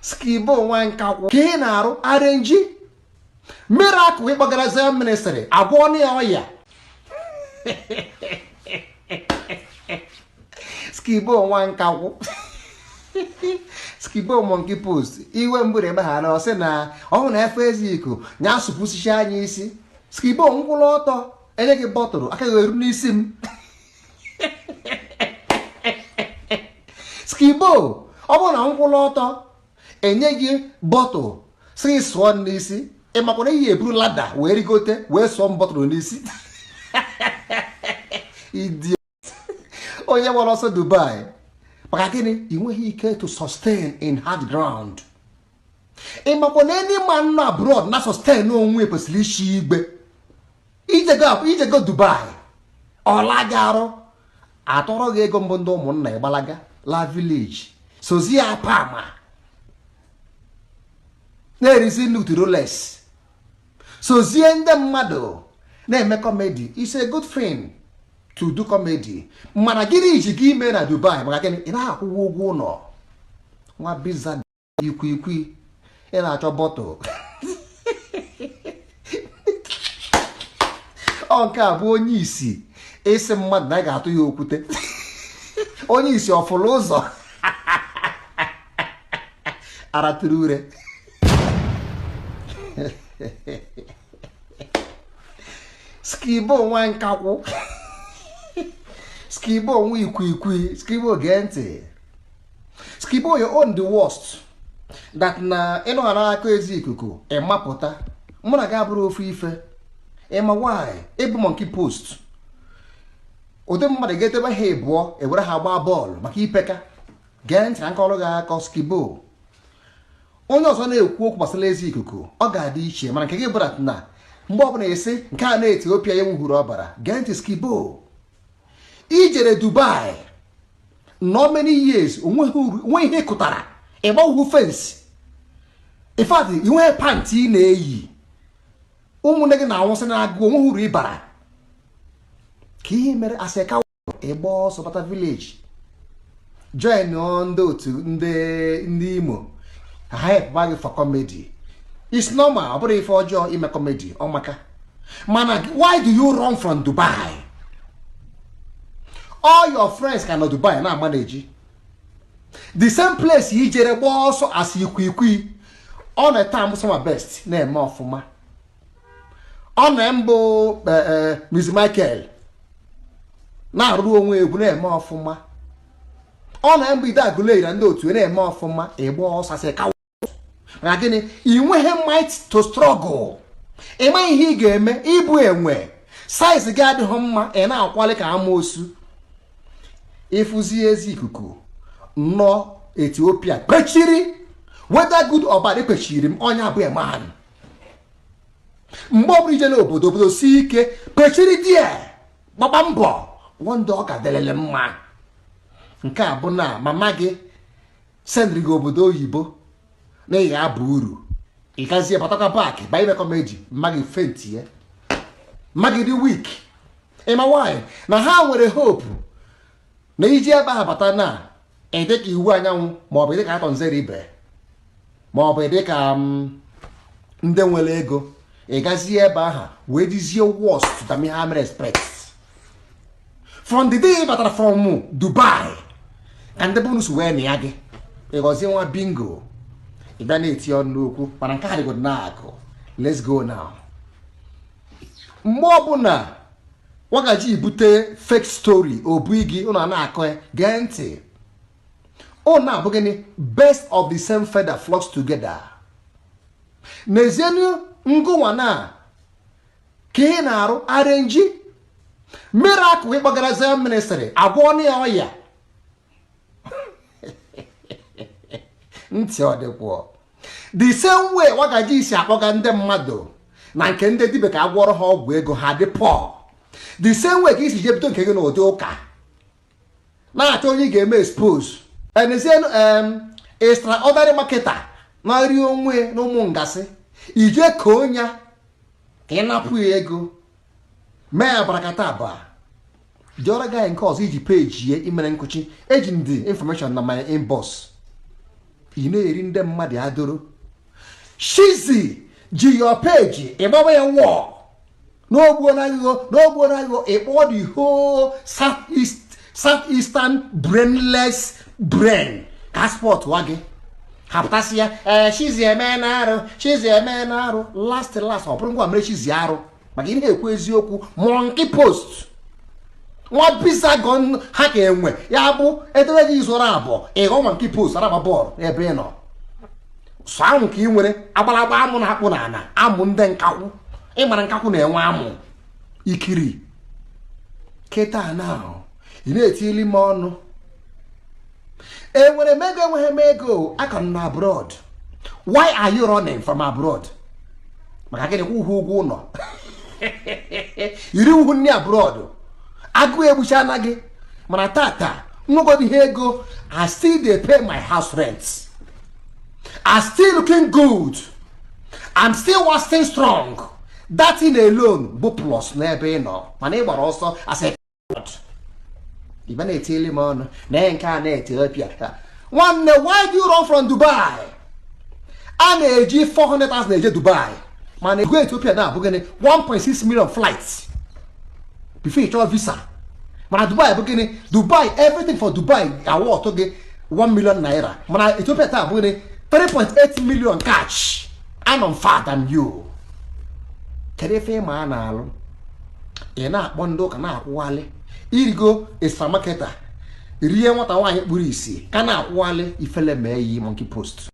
Skibo nwa nkakwụ ka ị na-arụ arrange miracle ịkpọgara Zion ministry agwọ ya ọya. Skibo nwa nkakwụ, Skibo monkey post iwe mbụrụ ebe ha na ọ sị na ọ na efe ezi iko nya asụpụsichi anya isi. Skibo nkwụrụ ọtọ enye gị bọtụrụ aka gị eru n'isi m. Skibo ọ bụrụ na nkwụrụ ọtọ enye gị bọtụl sị gị sụọ n'isi, ị makwa na ihe eburu ladder wee rigote wee sụọ m bọtụlụ n'isi. Idi onye gbara ọsọ Dubai maka gịnị? Ị nweghị ike to sustain in hard ground. Ị makwa na any man nọ abroad na sustain onwe kwesịrị isi igbe ijego Dubai ọla gị arụ atọrọ gị ego mbụ ndị ụmụnna ịgbalaga la village sozi ya pama na-erizi nut Rolex sozie ndị mmadụ na-eme comedy. It's a good thing to do comedy, mana gịnị ji gị ime na Dubai? Maka gịnị? Ị naghị akwụwa ụgwọ ụlọ nwa biza ikwiikwi ị na-achọ bọtụl. Ọ nke a bụ onye isi ịsị mmadụ na a ga-atụ ya okwute. Onye isi ọfụlụ ụzọ aratụrụ ure. Skibo nwa nkakwụ, Skibo nwa ikwiikwi, Skibo gee ntị. Skibo, your own the worst that na ịnọ ha n'aka ezi ikuku ịmapụta mụ na gị abụrụ ofu ife. Ịma why? Ịbụ monkey post ụdị mmadụ ga-etebe ha ịbụọ ewere ha gbaa bọọlụ maka ipeka. Gee ntị ka m kọọrọ gị akọ. Skibo, onye ọzọ na-ekwu okwu gbasara ezi ikuku ọ ga-adị iche, mana nke gị bụrụ na mgbe ọbụla esi nke a na Etiopia ya nwuhuru ọbara. Gee ntị Skibo, ijere Dubai no many years onwe ihe kụtara ịgbanwu fence. In fact, ị nweghị pant ị na-eyi, ụmụnne gị na-anwụsị na agụụ, onweghị uru ịbara ka ihe mere asị ka ịgba ọsọ bata village join ndị otu ndị Imo ha helpba gị for comedy. It's normal, ọ bụrụ ife ọjọọ ime comedy ọmaka, mana why do you run from Dubai? All your friends ka nọ Dubai na-amanage the same place i jere gbaa ọsọ asị ikwiikwi. Ọ na-eta mbụ Sama Best na-eme ọfụma, ọ na mbụ Ms Michael na-arụrụ onwe egwu na-eme ọfụma, ọ na mbụ Ide Aguleri na ndị otu na-eme ọfụma. Ịgba ọsọ asị ka maka gịnị? Ị nweghị might to struggle, ị maghị ihe ị ga-eme, ịbụ enwe size gị adịghị mma, ị na-akwali ka amoosu. Ịfụzi ezi ikuku nọ Ethiopia kpechiri, whether good or bad, ekpechiri m onye abụ man. Mgbe ọbụla ijele obodo obodo si ike, kpechiri die gbagba mbọ one day ọ ka dịrịrị mma. Nke a bụ na mama gị sendịrị gị obodo oyibo na ị ga-aba uru, ị gazie batakwa back ba ime comedy, mma gị faint ya, mma gị dị weak. Ịma why? Na ha nwere hope na iji ebe ha bata na ịdị ka Iwuanyanwu maọbụ ịdị ka Arthur Nzeribe maọbụ ịdị ka ndị nwere ego. Ị gazie ebe ahụ wee dizie worst than ha mere expect. From the day ị batara from Dubai ka ndị bonus wee na ya gị ịghọzie nwa bingo, ị bịa na-eti ọnụ n'okwu, mana nke a dịgodo na-akụ. Let's go now. Mgbe ọbụla wagaji bute fake story obu gị ụnụ na-akọ ya, gee ntị. Ụnụ abụ gịnị? Birds of the same feather flocks together. N'ezienu ngụnwa na ka ị na-arụ arrange miracle ịkpọgara Zion ministry agwọ ya ọya. Ntị ọ dịkwuo the same way wagaji isi akpọga ndị mmadụ na nke ndị dibịa ka agwọrọ ha ọgwụ ego ha dị poor, the same way ka isi jee bido nke gị n'ụdị ụka na-achọ onye ị ga-eme expose. Enezienu extraordinary marketer na-eri onwe na ụmụ ngasị ije ka onye ka ị napụ ya ego mee ya barakata abụọ jụọrọ gị nke ọzọ iji peji ya imere nkụchi eji ndị information na my inbox. Ị na-eri ndị mmadụ adoro. Shizi ji your page ịgbawa ya wọọ n'ogbuo n'aghụghọ, n'ogbuo n'aghụghọ. Ịkpọ the whole south east, south eastern brainless brain ka spot wa gị ha pụtasị ya. Ee, Chizi eme na arụ, Chizi eme na arụ. Last last, ọ bụrụ ngwa mere Chizi arụ maka ị na-ekwu eziokwu. Monkey post nwa bizagon ha ka enwe ya bụ edebe gị zụrụ abụọ ịghọ monkey post aragba bọọlụ ebe ị nọ. Sọ amụ ka ị nwere agbalagba amụ na-akpụ n'ala, amụ ndị nkakwụ. Ịmara nkakwụ na-enwe amụ ikiri kịta na ị na-etili m ọnụ. Enwere m ego, enweghị m ego, aka m na abroad. Why are you running from abroad? Maka gịnị? Kwụ ụgwọ ụlọ iri ugwu nne abroad, agụụ egbuchana gị. Mana tata nwegodi ihe ego, I still dey pay my house rent. I still looking good. I'm still wasting strong. That thing alone bụ plus n'ebe ị nọ. Mana ị gbara ọsọ as a ibe na-etili m ọnụ na nke a na Ethiopia. Nwanne, why do you run from Dubai? A na-eji 400,000 eje Dubai, mana ego Ethiopia na-abụ gịnị? 1.6 million flights before ị chọọ visa. Mana Dubai bụ gịnị? Dubai, everything for Dubai awụ ọtụ gị 1 million naira. Mana Ethiopia taa bụ gịnị? 3.8 million cash. Anọ m far than you. Kedu ife ịma a na-alụ? Ị na-akpọ ndị ụka na-akwụghalị irigo extra marketer, rie nwata nwaanyị kpuru isi ka na-akwụghalị ifele mee yi monkey post.